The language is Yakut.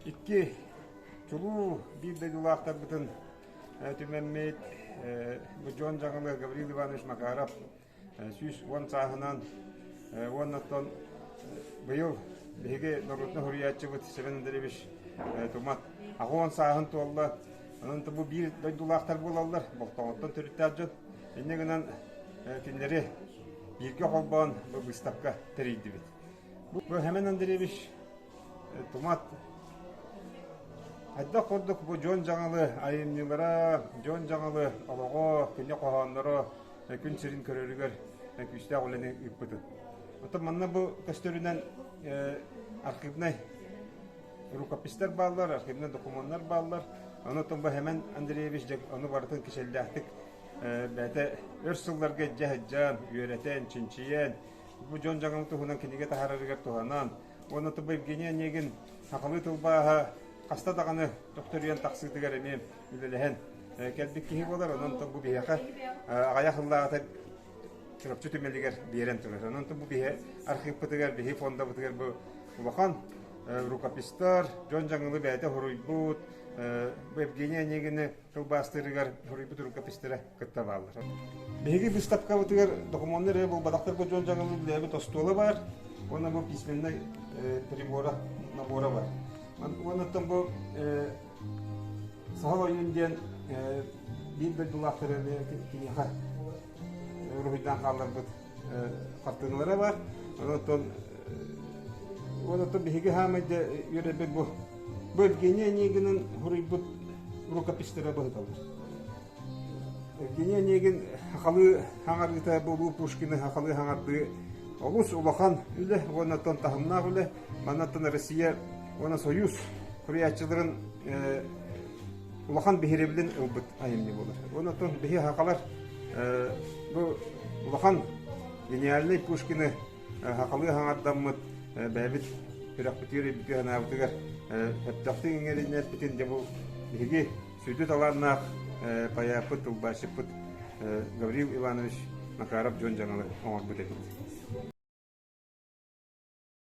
Икки чулуу биир дойдулаахтарбытын түмэммит бу Дьон Дьаҥылы Гаврил Иванович Макаров 110 сааһынан уонна оттон быйыл биһиги норуотунай суруйааччыбыт Семен Андреевич Тумат 80 сааһын туолла. Онон бу биир дойдулаахтар буолаллар, Болтоҥоттон төрүттээх дьон. Инньэ гынан кинилэри бииргэ холбоон бу быыстапка тэрийдибит. Бу Семен Андреевич Тумат хайдах курдук бу Дьон Дьаҥылы айымньылара, Дьон Дьаҥылы олоҕо, кини хоһоонноро күн сирин көрөрүгэр күүстээх үлэни ыыппытын. Оттон манна бу көстөрүнэн архивнай рукописьтар бааллар, архивнай докумуоннар бааллар. Онон бу Хэмэн Андреевич ону барытын кичэллээхтик бэйэтэ өр сылларга илдьэ сылдьан, үөрэтэн, чинчийэн, бу дьон дьаҥын туһунан кинигэ таһаарарыгар туһанан, уонна бу Евгений Онегин сахалыы тылбааһа хаста даҕаны төхтөрүйэн тахсыытыгар эмиэ үлэлэһэн кэлбит киһи буолар. Онон бу биһиэхэ аҕыйах сыллааҕыта Чурапчы түмэлигэр биэрэн турар. Онон бу биһи архыыппытыгар, биһи фондабытыгар бу улахан рукопистар, дьон дьаҥылы бэйэтэ хоруйбут, бу Евгений Онегины тылбаастыырыгар хоруйбут рукопистара кытта бааллар. Биһиги выставкабытыгар докумуоннар эрэ буолбатахтар бу дьон дьаҥылы үлэлээбит остуола баар, уонна бу письменнай прибора, набора бар. Уонна бу Саһыл ойуун диэн биир дойдулаахтар киниэхэ уруһуйдаан хаалларбыт хартыыналара бар. Онон онон биһиги хаамай да үөрэрбит бу бу Евгений Онегинын суруйбут рукописьтара быһыталлар. Евгений Онегин сахалыы хаҥарыыта буолуу Пушкины сахалыы хаҥардыы олус улахан үлэ уонна таһымнаах үлэ. Маннаттан Россия уонна Союз суруйааччыларын улахан биһирэбилин ылбыт айымньы буолар. Онон биһи сахалар бу улахан гениальный Пушкины сахалыы хаҥардаммыт бэйэбит сүрэхпитигэр өйбүтүгэр санаабытыгар сөптөөхтүк иҥэринэрбитин дьэ бу биһиги сүдү талааннаах поэппыт, тылбаасчыппыт Гаврил Иванович Макаров дьон дьаҥылы оҥорбут эбит.